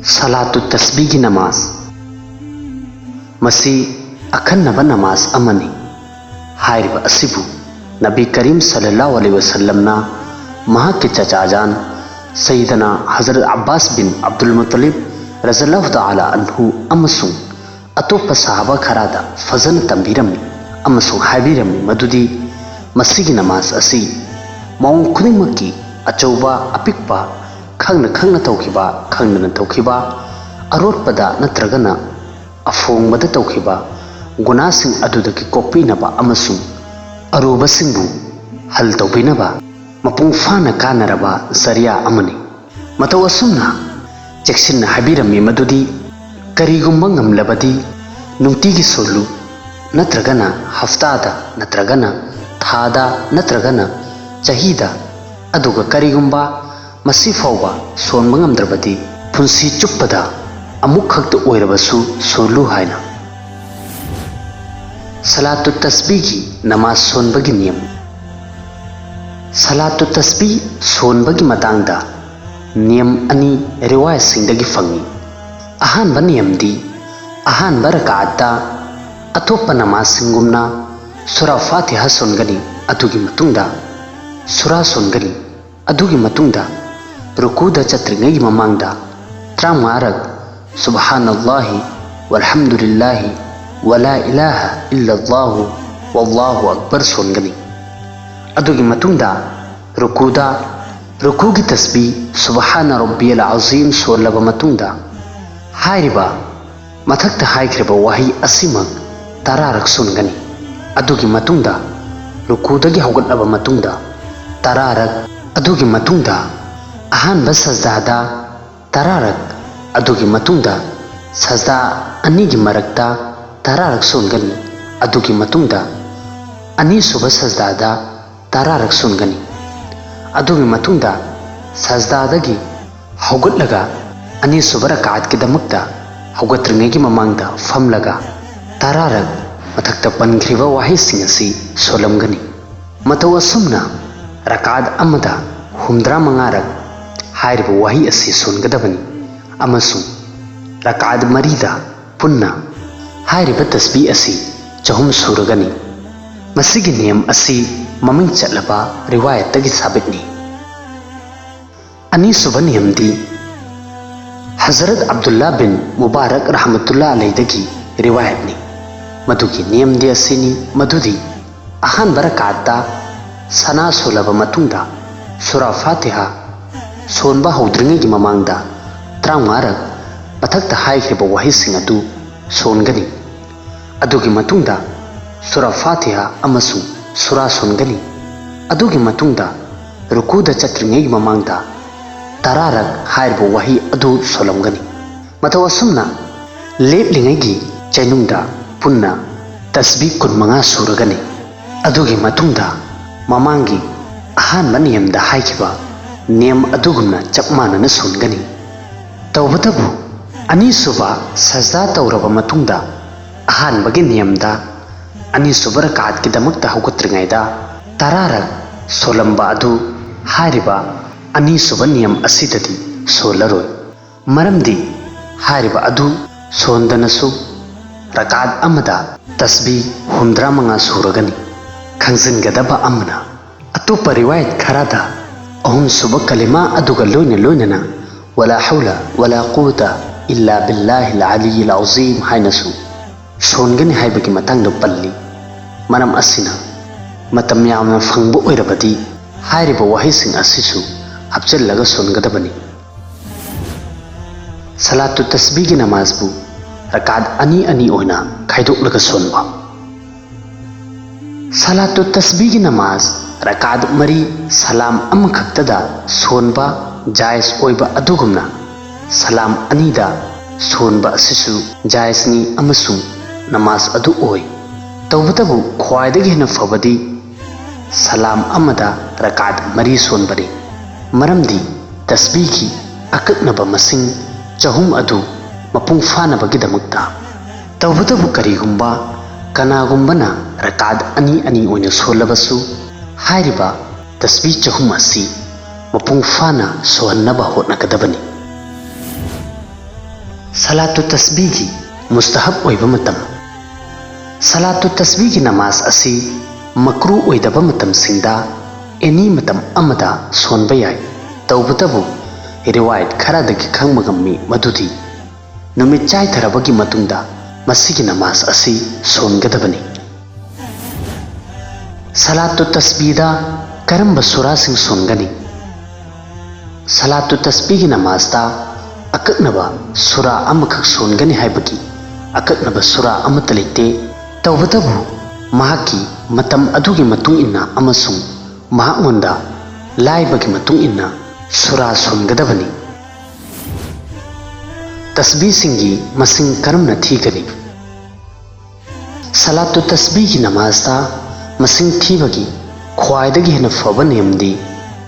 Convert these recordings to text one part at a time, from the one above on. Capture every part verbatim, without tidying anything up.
ꯁꯂꯥꯇꯨ ꯇꯁꯕꯤꯒꯤ ꯅꯃꯥꯖ꯫ ꯃꯁꯤ ꯑꯈꯟꯅꯕ ꯅꯃꯥꯖ ꯑꯃꯅꯤ꯫ ꯍꯥꯏꯔꯤꯕ ꯑꯁꯤꯕꯨ ꯅꯕꯤ ꯀꯔꯤꯝ ꯁꯜꯂꯜꯂꯥꯍꯨ ꯑꯂꯩꯍꯤ ꯋꯁꯜꯂꯝꯅ ꯃꯍꯥꯛꯀꯤ ꯆꯆꯥꯖꯥꯟ ꯁꯩꯗꯅꯥ ꯍꯖꯔꯠ ꯑꯕꯥꯁ ꯕꯤꯟ ꯑꯕꯗꯨꯜ ꯃꯨꯇꯂꯤꯕ ꯔꯖꯜꯂꯥꯍꯨ ꯇꯥꯂꯥ ꯑꯟꯍꯨ ꯑꯃꯁꯨꯡ ꯑꯇꯣꯞꯄ ꯁꯍꯥꯕꯥ ꯈꯔꯗ ꯐꯖꯅ ꯇꯝꯕꯤꯔꯝꯃꯤ ꯑꯃꯁꯨꯡ ꯍꯥꯏꯕꯤꯔꯝꯃꯤ ꯃꯗꯨꯗꯤ ꯃꯁꯤꯒꯤ ꯅꯃꯥꯖ ꯑꯁꯤ ꯃꯑꯣꯡ ꯈꯨꯗꯤꯡꯃꯛꯀꯤ, ꯑꯆꯧꯕ, ꯑꯄꯤꯛꯄ, ꯈꯪꯅ ꯈꯪꯅ ꯇꯧꯈꯤꯕ, ꯈꯪꯗꯅ ꯇꯧꯈꯤꯕ, ꯑꯔꯣꯠꯄꯗ ꯅꯠꯇ꯭ꯔꯒꯅ ꯑꯐꯣꯡꯕꯗ ꯇꯧꯈꯤꯕ ꯒꯨꯅꯥꯁꯤꯡ ꯑꯗꯨꯗꯒꯤ ꯀꯣꯛꯄꯤꯅꯕ ꯑꯃꯁꯨꯡ ꯑꯔꯨꯕꯁꯤꯡꯕꯨ ꯍꯜ ꯇꯧꯕꯤꯅꯕ ꯃꯄꯨꯡ ꯐꯥꯅ ꯀꯥꯟꯅꯔꯕ ꯖꯔꯤꯌꯥ ꯑꯃꯅꯤ꯫ ꯃꯇꯧ ꯑꯁꯨꯝꯅ ꯆꯦꯛꯁꯤꯟꯅ ꯍꯥꯏꯕꯤꯔꯝꯃꯤ ꯃꯗꯨꯗꯤ ꯀꯔꯤꯒꯨꯝꯕ ꯉꯝꯂꯕꯗꯤ ꯅꯨꯡꯇꯤꯒꯤ ꯁꯣꯜꯂꯨ, ꯅꯠꯇ꯭ꯔꯒꯅ ꯍꯞꯇꯥꯗ, ꯅꯠꯇ꯭ꯔꯒꯅ ꯊꯥꯗ, ꯅꯠꯇ꯭ꯔꯒꯅ ꯆꯍꯤꯗ, ꯑꯗꯨꯒ ꯀꯔꯤꯒꯨꯝꯕ ꯃꯁꯤ ꯐꯥꯎꯕ ꯁꯣꯟꯕ ꯉꯝꯗ꯭ꯔꯕꯗꯤ ꯄꯨꯟꯁꯤ ꯆꯨꯞꯄꯗ ꯑꯃꯨꯛ ꯈꯛꯇ ꯑꯣꯏꯔꯕꯁꯨ ꯁꯣꯜꯂꯨ ꯍꯥꯏꯅ꯫ ꯁꯂꯥꯇꯨ ꯇꯁꯕꯤꯒꯤ ꯅꯃꯥꯖ ꯁꯣꯟꯕꯒꯤ ꯅꯤꯌꯝ꯫ ꯁꯂꯥꯇꯨ ꯇꯁꯕꯤ ꯁꯣꯟꯕꯒꯤ ꯃꯇꯥꯡꯗ ꯅꯤꯌꯝ ꯑꯅꯤ ꯔꯤꯋꯥꯌꯠꯁꯤꯡꯗꯒꯤ ꯐꯪꯏ꯫ ꯑꯍꯥꯟꯕ ꯅꯤꯌꯝꯗꯤ ꯑꯍꯥꯟꯕ ꯔꯀꯥꯠꯇ ꯑꯇꯣꯞꯄ ꯅꯃꯥꯖꯁꯤꯡꯒꯨꯝꯅ ꯁꯨꯔꯥ ꯐꯥꯇꯤꯍꯥ ꯁꯣꯟꯒꯅꯤ, ꯑꯗꯨꯒꯤ ꯃꯇꯨꯡꯗ ꯁꯨꯔꯥ ꯁꯣꯟꯒꯅꯤ, ꯑꯗꯨꯒꯤ ꯃꯇꯨꯡꯗ ꯔꯨꯀꯨꯗ ꯆꯠꯇ꯭ꯔꯤꯉꯩꯒꯤ ꯃꯃꯥꯡꯗ ꯇꯔꯥꯃꯉꯥꯔꯛ ꯁꯨꯕꯍꯥꯅꯜꯂꯥꯍꯤ ꯋꯜꯍꯝꯗꯨꯂꯤꯜꯂꯥꯍꯤ ꯋꯂꯥ ꯏꯂꯥꯍ ꯏꯜꯂꯜꯂꯥꯍꯨ ꯋꯜꯂꯥꯍꯨ ꯑꯛꯕꯔ ꯁꯣꯟꯒꯅꯤ꯫ ꯑꯗꯨꯒꯤ ꯃꯇꯨꯡꯗ ꯔꯨꯀꯨꯗ ꯔꯨꯀꯨꯒꯤ ꯇꯁꯕꯤ ꯁꯨꯕꯍꯥꯅ ꯔꯕꯤꯌꯜ ꯑꯖꯤꯝ ꯁꯣꯜꯂꯕ ꯃꯇꯨꯡꯗ ꯍꯥꯏꯔꯤꯕ ꯃꯊꯛꯇ ꯍꯥꯏꯈ꯭ꯔꯤꯕ ꯋꯥꯍꯩ ꯑꯁꯤꯃꯛ ꯇꯔꯥꯔꯛ ꯁꯣꯟꯒꯅꯤ꯫ ꯑꯗꯨꯒꯤ ꯃꯇꯨꯡꯗ ꯔꯨꯀꯨꯗꯒꯤ ꯍꯧꯒꯠꯂꯕ ꯃꯇꯨꯡꯗ ꯇꯔꯥꯔꯛ, ꯑꯗꯨꯒꯤ ꯃꯇꯨꯡꯗ ꯑꯍꯥꯟꯕ ꯁꯖꯗꯥꯗ ꯇꯔꯥꯔꯛ, ꯑꯗꯨꯒꯤ ꯃꯇꯨꯡꯗ ꯁꯖꯗꯥ ꯑꯅꯤꯒꯤ ꯃꯔꯛꯇ ꯇꯔꯥꯔꯛ ꯁꯣꯟꯒꯅꯤ꯫ ꯑꯗꯨꯒꯤ ꯃꯇꯨꯡꯗ ꯑꯅꯤꯁꯨꯕ ꯁꯖꯗꯥꯗ ꯇꯔꯥꯔꯛ ꯁꯣꯟꯒꯅꯤ꯫ ꯑꯗꯨꯒꯤ ꯃꯇꯨꯡꯗ ꯁꯖꯗꯥꯗꯒꯤ ꯍꯧꯒꯠꯂꯒ ꯑꯅꯤꯁꯨꯕ ꯔꯀꯥꯠꯀꯤꯗꯃꯛꯇ ꯍꯧꯒꯠꯇ꯭ꯔꯤꯉꯩꯒꯤ ꯃꯃꯥꯡꯗ ꯐꯝꯂꯒ ꯇꯔꯥꯔꯛ ꯃꯊꯛꯇ ꯄꯟꯈ꯭ꯔꯤꯕ ꯋꯥꯍꯩꯁꯤꯡ ꯑꯁꯤ ꯁꯣꯜꯂꯝꯒꯅꯤ꯫ ꯃꯇꯧ ꯑꯁꯨꯝꯅ ꯔꯀꯥꯠ ꯑꯃꯗ ꯍꯨꯝꯗ꯭ꯔꯥ ꯃꯉꯥꯔꯛ ꯍꯥꯏꯔꯤꯕ ꯋꯥꯍꯩ ꯑꯁꯤ ꯁꯣꯟꯒꯗꯕꯅꯤ꯫ ꯑꯃꯁꯨꯡ ꯔꯀꯥꯠ ꯃꯔꯤꯗ ꯄꯨꯟꯅ ꯍꯥꯏꯔꯤꯕ ꯇꯁꯕꯤ ꯑꯁꯤ ꯆꯍꯨꯝ ꯁꯨꯔꯒꯅꯤ꯫ ꯃꯁꯤꯒꯤ ꯅꯤꯌꯝ ꯑꯁꯤ ꯃꯃꯤꯡ ꯆꯠꯂꯕ ꯔꯤꯋꯥꯌꯠꯇꯒꯤ ꯁꯥꯕꯤꯠꯅꯤ꯫ ꯑꯅꯤꯁꯨꯕ ꯅꯤꯌꯝꯗꯤ ꯍꯖꯔꯠ ꯑꯕꯗꯨꯜꯂꯥ ꯕꯤꯟ ꯃꯨꯕꯥꯔꯛ ꯔꯍꯃꯇꯨꯜꯂꯥ ꯑꯂꯩꯗꯒꯤ ꯔꯤꯋꯥꯌꯠꯅꯤ꯫ ꯃꯗꯨꯒꯤ ꯅꯤꯌꯝꯗꯤ ꯑꯁꯤꯅꯤ ꯃꯗꯨꯗꯤ ꯑꯍꯥꯟꯕ ꯔꯀꯥꯠꯇ ꯁꯅꯥ ꯁꯣꯜꯂꯕ ꯃꯇꯨꯡꯗ ꯁꯨꯔꯥ ꯐꯥꯇꯤꯍꯥ ꯁꯣꯟꯕ ꯍꯧꯗ꯭ꯔꯤꯉꯩꯒꯤ ꯃꯃꯥꯡꯗ ꯇꯔꯥꯃꯉꯥꯔꯛ ꯃꯊꯛꯇ ꯍꯥꯏꯈ꯭ꯔꯤꯕ ꯋꯥꯍꯩꯁꯤꯡ ꯑꯗꯨ ꯁꯣꯟꯒꯅꯤ꯫ ꯑꯗꯨꯒꯤ ꯃꯇꯨꯡꯗ ꯁꯨꯔꯥ ꯐꯥꯇꯤꯍꯥ ꯑꯃꯁꯨꯡ ꯁꯨꯔꯥ ꯁꯣꯟꯒꯅꯤ꯫ ꯑꯗꯨꯒꯤ ꯃꯇꯨꯡꯗ ꯔꯨꯀꯨꯗ ꯆꯠꯇ꯭ꯔꯤꯉꯩꯒꯤ ꯃꯃꯥꯡꯗ ꯇꯔꯥꯔꯛ ꯍꯥꯏꯔꯤꯕ ꯋꯥꯍꯩ ꯑꯗꯨ ꯁꯣꯜꯂꯝꯒꯅꯤ꯫ ꯃꯇꯧ ꯑꯁꯨꯝꯅ ꯂꯦꯞꯂꯤꯉꯩꯒꯤ ꯆꯩꯅꯨꯡꯗ ꯄꯨꯟꯅ ꯇꯁꯕꯤ ꯀꯨꯟꯃꯉꯥ ꯁꯨꯔꯒꯅꯤ꯫ ꯑꯗꯨꯒꯤ ꯃꯇꯨꯡꯗ ꯃꯃꯥꯡꯒꯤ ꯑꯍꯥꯟꯕ ꯅꯤꯌꯝꯗ ꯍꯥꯏꯈꯤꯕ ꯅꯤꯌꯝ ꯑꯗꯨꯒꯨꯝꯅ ꯆꯞ ꯃꯥꯟꯅꯅ ꯁꯣꯟꯒꯅꯤ꯫ ꯇꯧꯕꯇꯕꯨ ꯑꯅꯤꯁꯨꯕ ꯁꯖꯗꯥ ꯇꯧꯔꯕ ꯃꯇꯨꯡꯗ ꯑꯍꯥꯟꯕꯒꯤ ꯅꯤꯌꯝꯗ ꯑꯅꯤꯁꯨꯕ ꯔꯀꯥꯠꯀꯤꯗꯃꯛꯇ ꯍꯧꯒꯠꯇ꯭ꯔꯤꯉꯩꯗ ꯇꯔꯥꯔꯛ ꯁꯣꯜꯂꯝꯕ ꯑꯗꯨ ꯍꯥꯏꯔꯤꯕ ꯑꯅꯤꯁꯨꯕ ꯅꯤꯌꯝ ꯑꯁꯤꯗꯗꯤ ꯁꯣꯜꯂꯔꯣꯏ꯫ ꯃꯔꯝꯗꯤ ꯍꯥꯏꯔꯤꯕ ꯑꯗꯨ ꯁꯣꯟꯗꯅꯁꯨ ꯔꯀꯥꯠ ꯑꯃꯗ ꯇꯁꯕꯤ ꯍꯨꯝꯗ꯭ꯔꯥ ꯃꯉꯥ ꯁꯨꯔꯒꯅꯤ꯫ ꯈꯪꯖꯤꯟꯒꯗꯕ ꯑꯃꯅ, ꯑꯇꯣꯞꯄ ꯔꯤꯋꯥꯌꯠ ꯈꯔꯗ ꯑꯍꯨꯝꯁꯨꯕ ꯀꯂꯤꯃꯥ ꯑꯗꯨꯒ ꯂꯣꯏꯅ ꯂꯣꯏꯅꯅ "ꯋꯥꯂꯥ ꯍꯧꯂ ꯋꯥꯂꯥ ꯀꯨꯋꯥꯇ ꯏꯜꯂꯥ ꯕꯤꯜꯂꯥꯍꯤꯜ ꯑꯂꯤꯌꯤꯜ ꯑꯖꯤꯝ" ꯍꯥꯏꯅꯁꯨ ꯁꯣꯟꯒꯅꯤ ꯍꯥꯏꯕꯒꯤ ꯃꯇꯥꯡꯗ ꯄꯜꯂꯤ꯫ ꯃꯔꯝ ꯑꯁꯤꯅ, ꯃꯇꯝ ꯌꯥꯝꯅ ꯐꯪꯕ ꯑꯣꯏꯔꯕꯗꯤ ꯍꯥꯏꯔꯤꯕ ꯋꯥꯍꯩꯁꯤꯡ ꯑꯁꯤꯁꯨ ꯍꯥꯞꯆꯤꯜꯂꯒ ꯁꯣꯟꯒꯗꯕꯅꯤ꯫ ꯁꯂꯥꯇꯨ ꯇꯁꯕꯤꯒꯤ ꯅꯃꯥꯖꯕꯨ ꯔꯀꯥꯠ ꯑꯅꯤ ꯑꯅꯤ ꯑꯣꯏꯅ ꯈꯥꯏꯗꯣꯛꯂꯒ ꯁꯣꯟꯕ꯫ ꯁꯂꯥꯇꯨ ꯇꯁꯕꯤꯒꯤ ꯅꯃꯥꯖ ꯔꯀꯥꯠ ꯃꯔꯤ ꯁꯂꯥꯝ ꯑꯃꯈꯛꯇꯗ ꯁꯣꯟꯕ ꯖꯥꯏꯖ ꯑꯣꯏꯕ ꯑꯗꯨꯒꯨꯝꯅ, ꯁꯂꯥꯝ ꯑꯅꯤꯗ ꯁꯣꯟꯕ ꯑꯁꯤꯁꯨ ꯖꯥꯏꯖꯅꯤ ꯑꯃꯁꯨꯡ ꯅꯃꯥꯖ ꯑꯗꯨ ꯑꯣꯏ꯫ ꯇꯧꯕꯇꯕꯨ ꯈ꯭ꯋꯥꯏꯗꯒꯤ ꯍꯦꯟꯅ ꯐꯕꯗꯤ ꯁꯂꯥꯝ ꯑꯃꯗ ꯔꯀꯥꯠ ꯃꯔꯤ ꯁꯣꯟꯕꯅꯤ, ꯃꯔꯝꯗꯤ ꯇꯁꯕꯤꯒꯤ ꯑꯀꯛꯅꯕ ꯃꯁꯤꯡ ꯆꯍꯨꯝ ꯑꯗꯨ ꯃꯄꯨꯡ ꯐꯥꯅꯕꯒꯤꯗꯃꯛꯇ꯫ ꯇꯧꯕꯇꯕꯨ ꯀꯔꯤꯒꯨꯝꯕ ꯀꯅꯥꯒꯨꯝꯕꯅ ꯔꯀꯥꯠ ꯑꯅꯤ ꯑꯅꯤ ꯑꯣꯏꯅ ꯁꯣꯜꯂꯕꯁꯨ, ꯍꯥꯏꯔꯤꯕ ꯇꯁꯕꯤ ꯆꯍꯨꯝ ꯑꯁꯤ ꯃꯄꯨꯡ ꯐꯥꯅ ꯁꯣꯍꯟꯅꯕ ꯍꯣꯠꯅꯒꯗꯕꯅꯤ꯫ ꯁꯂꯥꯇꯨ ꯇꯁꯕꯤꯒꯤ ꯃꯨꯁꯇꯍꯕ ꯑꯣꯏꯕ ꯃꯇꯝ꯫ ꯁꯂꯥꯇꯨ ꯇꯁꯕꯤꯒꯤ ꯅꯃꯥꯖ ꯑꯁꯤ ꯃꯀ꯭ꯔꯨ ꯑꯣꯏꯗꯕ ꯃꯇꯝꯁꯤꯡꯗ ꯑꯦꯅꯤ ꯃꯇꯝ ꯑꯃꯗ ꯁꯣꯟꯕ ꯌꯥꯏ꯫ ꯇꯧꯕꯇꯕꯨ ꯔꯤꯋꯥꯌꯠ ꯈꯔꯗꯒꯤ ꯈꯪꯕ ꯉꯝꯃꯤ ꯃꯗꯨꯗꯤ ꯅꯨꯃꯤꯠ ꯆꯥꯏꯊꯔꯕꯒꯤ ꯃꯇꯨꯡꯗ ꯃꯁꯤꯒꯤ ꯅꯃꯥꯖ ꯑꯁꯤ ꯁꯣꯟꯒꯗꯕꯅꯤ꯫ ꯁꯂꯥꯇꯨ ꯇꯁꯕꯤꯗ ꯀꯔꯝꯕ ꯁꯨꯔꯥꯁꯤꯡ ꯁꯣꯟꯒꯅꯤ? ꯁꯂꯥꯇꯨ ꯇꯁꯕꯤꯒꯤ ꯅꯃꯥꯖꯇ ꯑꯀꯛꯅꯕ ꯁꯨꯔꯥ ꯑꯃꯈꯛ ꯁꯣꯟꯒꯅꯤ ꯍꯥꯏꯕꯒꯤ ꯑꯀꯛꯅꯕ ꯁꯨꯔꯥ ꯑꯃꯠꯇ ꯂꯩꯇꯦ꯫ ꯇꯧꯕꯇꯕꯨ ꯃꯍꯥꯛꯀꯤ ꯃꯇꯝ ꯑꯗꯨꯒꯤ ꯃꯇꯨꯡ ꯏꯟꯅ ꯑꯃꯁꯨꯡ ꯃꯍꯥꯛꯉꯣꯟꯗ ꯂꯥꯏꯕꯒꯤ ꯃꯇꯨꯡ ꯏꯟꯅ ꯁꯨꯔꯥ ꯁꯣꯟꯒꯗꯕꯅꯤ꯫ ꯇꯁꯕꯤꯁꯤꯡꯒꯤ ꯃꯁꯤꯡ ꯀꯔꯝꯅ ꯊꯤꯒꯅꯤ? ꯁꯂꯥꯇꯨ ꯇꯁꯕꯤꯒꯤ ꯅꯃꯥꯖꯇ ꯃꯁꯤꯡ ꯊꯤꯕꯒꯤ ꯈ꯭ꯋꯥꯏꯗꯒꯤ ꯍꯦꯟꯅ ꯐꯕ ꯅꯤꯌꯝꯗꯤ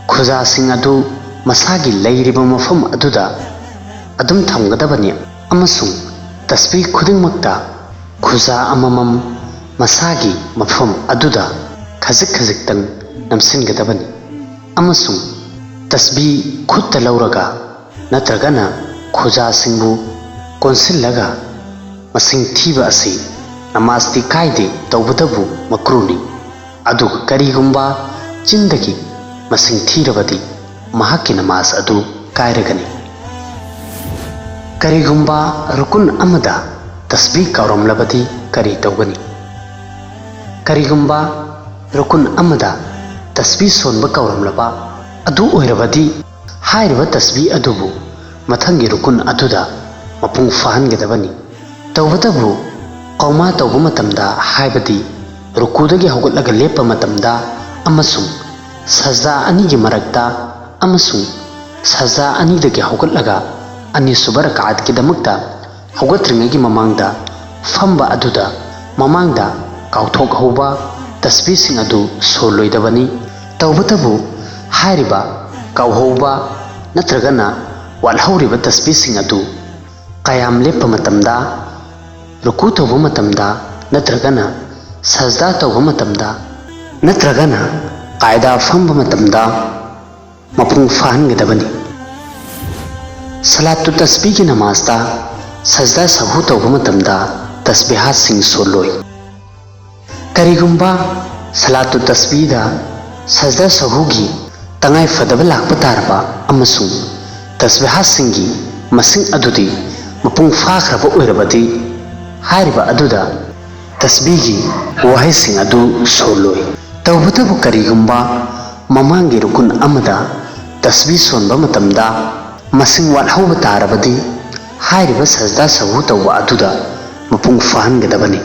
ꯈꯨꯖꯥꯁꯤꯡ ꯑꯗꯨ ꯃꯁꯥꯒꯤ ꯂꯩꯔꯤꯕ ꯃꯐꯝ ꯑꯗꯨꯗ ꯑꯗꯨꯝ ꯊꯝꯒꯗꯕꯅꯤ ꯑꯃꯁꯨꯡ ꯇꯁꯕꯤ ꯈꯨꯗꯤꯡꯃꯛꯇ ꯈꯨꯖꯥ ꯑꯃꯃꯝ ꯃꯁꯥꯒꯤ ꯃꯐꯝ ꯑꯗꯨꯗ ꯈꯖꯤꯛ ꯈꯖꯤꯛꯇꯪ ꯅꯝꯁꯤꯟꯒꯗꯕꯅꯤ ꯑꯃꯁꯨꯡ ꯇꯁꯕꯤ ꯈꯨꯠꯇ ꯂꯧꯔꯒ ꯅꯠꯇ꯭ꯔꯒꯅ ꯈꯨꯖꯥꯁꯤꯡꯕꯨ ꯀꯣꯟꯁꯤꯜꯂꯒ ꯃꯁꯤꯡ ꯊꯤꯕ ꯑꯁꯤ ꯅꯃꯥꯖꯇꯤ ꯀꯥꯏꯗꯦ, ꯇꯧꯕꯇꯕꯨ ꯃꯀ꯭ꯔꯨꯅꯤ꯫ ꯑꯗꯨꯒ ꯀꯔꯤꯒꯨꯝꯕ ꯆꯤꯟꯗꯒꯤ ꯃꯁꯤꯡ ꯊꯤꯔꯕꯗꯤ ꯃꯍꯥꯛꯀꯤ ꯅꯃꯥꯖ ꯑꯗꯨ ꯀꯥꯏꯔꯒꯅꯤ꯫ ꯀꯔꯤꯒꯨꯝꯕ ꯔꯨꯀꯨꯟ ꯑꯃꯗ ꯇꯁꯕꯤ ꯀꯥꯎꯔꯝꯂꯕꯗꯤ ꯀꯔꯤ ꯇꯧꯒꯅꯤ? ꯀꯔꯤꯒꯨꯝꯕ ꯔꯨꯀꯨꯟ ꯑꯃꯗ ꯇꯁꯕꯤ ꯁꯣꯟꯕ ꯀꯥꯎꯔꯝꯂꯕ ꯑꯗꯨ ꯑꯣꯏꯔꯕꯗꯤ ꯍꯥꯏꯔꯤꯕ ꯇꯁꯕꯤ ꯑꯗꯨꯕꯨ ꯃꯊꯪꯒꯤ ꯔꯨꯀꯨꯟ ꯑꯗꯨꯗ ꯃꯄꯨꯡ ꯐꯥꯍꯟꯒꯗꯕꯅꯤ꯫ ꯇꯧꯕꯇꯕꯨ ꯀꯧꯃꯥ ꯇꯧꯕ ꯃꯇꯝꯗ, ꯍꯥꯏꯕꯗꯤ ꯔꯨꯀꯨꯗꯒꯤ ꯍꯧꯒꯠꯂꯒ ꯂꯦꯞꯄ ꯃꯇꯝꯗ ꯑꯃꯁꯨꯡ ꯁꯖꯗꯥ ꯑꯅꯤꯒꯤ ꯃꯔꯛꯇ ꯑꯃꯁꯨꯡ ꯁꯖꯗꯥ ꯑꯅꯤꯗꯒꯤ ꯍꯧꯒꯠꯂꯒ ꯑꯅꯤꯁꯨꯕ ꯔꯀꯥꯠꯀꯤꯗꯃꯛꯇ ꯍꯧꯒꯠꯇ꯭ꯔꯤꯉꯩꯒꯤ ꯃꯃꯥꯡꯗ ꯐꯝꯕ ꯑꯗꯨꯗ ꯃꯃꯥꯡꯗ ꯀꯥꯎꯊꯣꯛꯍꯧꯕ ꯇꯁꯕꯤꯁꯤꯡ ꯑꯗꯨ ꯁꯣꯜꯂꯣꯏꯗꯕꯅꯤ꯫ ꯇꯧꯕꯇꯕꯨ ꯍꯥꯏꯔꯤꯕ ꯀꯥꯎꯍꯧꯕ ꯅꯠꯇ꯭ꯔꯒꯅ ꯋꯥꯠꯍꯧꯔꯤꯕ ꯇꯁꯕꯤꯁꯤꯡ ꯑꯗꯨ ꯀꯌꯥꯝ ꯂꯦꯞꯄ ꯃꯇꯝꯗ, ꯔꯨꯀꯨ ꯇꯧꯕ ꯃꯇꯝꯗ ꯅꯠꯇ꯭ꯔꯒꯅ ꯁꯖꯗꯥ ꯇꯧꯕ ꯃꯇꯝꯗ ꯅꯠꯇ꯭ꯔꯒꯅ ꯀꯥꯏꯗꯥ ꯐꯝꯕ ꯃꯇꯝꯗ ꯃꯄꯨꯡ ꯐꯥꯍꯟꯒꯗꯕꯅꯤ꯫ ꯁꯂꯥꯇꯨ ꯇꯁꯕꯤꯒꯤ ꯅꯃꯥꯖꯇ ꯁꯖꯗꯥ ꯁꯍꯨ ꯇꯧꯕ ꯃꯇꯝꯗ ꯇꯁꯕꯤꯍꯥꯠꯁꯤꯡ ꯁꯣꯜꯂꯣꯏ꯫ ꯀꯔꯤꯒꯨꯝꯕ ꯁꯂꯥꯇꯨ ꯇꯁꯕꯤꯗ ꯁꯖꯗꯥ ꯁꯍꯨꯒꯤ ꯇꯉꯥꯏ ꯐꯗꯕ ꯂꯥꯛꯄ ꯇꯥꯔꯕ ꯑꯃꯁꯨꯡ ꯇꯁꯕꯤꯍꯥꯠꯁꯤꯡꯒꯤ ꯃꯁꯤꯡ ꯑꯗꯨꯗꯤ ꯃꯄꯨꯡ ꯐꯥꯈ꯭ꯔꯕ ꯑꯣꯏꯔꯕꯗꯤ, ꯍꯥꯏꯔꯤꯕ ꯑꯗꯨꯗ ꯇꯁꯕꯤꯒꯤ ꯋꯥꯍꯩꯁꯤꯡ ꯑꯗꯨ ꯁꯣꯜꯂꯣꯏ꯫ ꯇꯧꯕꯇꯕꯨ ꯀꯔꯤꯒꯨꯝꯕ ꯃꯃꯥꯡꯒꯤ ꯔꯨꯀꯨꯟ ꯑꯃꯗ ꯇꯁꯕꯤ ꯁꯣꯟꯕ ꯃꯇꯝꯗ ꯃꯁꯤꯡ ꯋꯥꯠꯍꯧꯕ ꯇꯥꯔꯕꯗꯤ, ꯍꯥꯏꯔꯤꯕ ꯁꯖꯗꯥ ꯁꯍꯨ ꯇꯧꯕ ꯑꯗꯨꯗ ꯃꯄꯨꯡ ꯐꯥꯍꯟꯒꯗꯕꯅꯤ꯫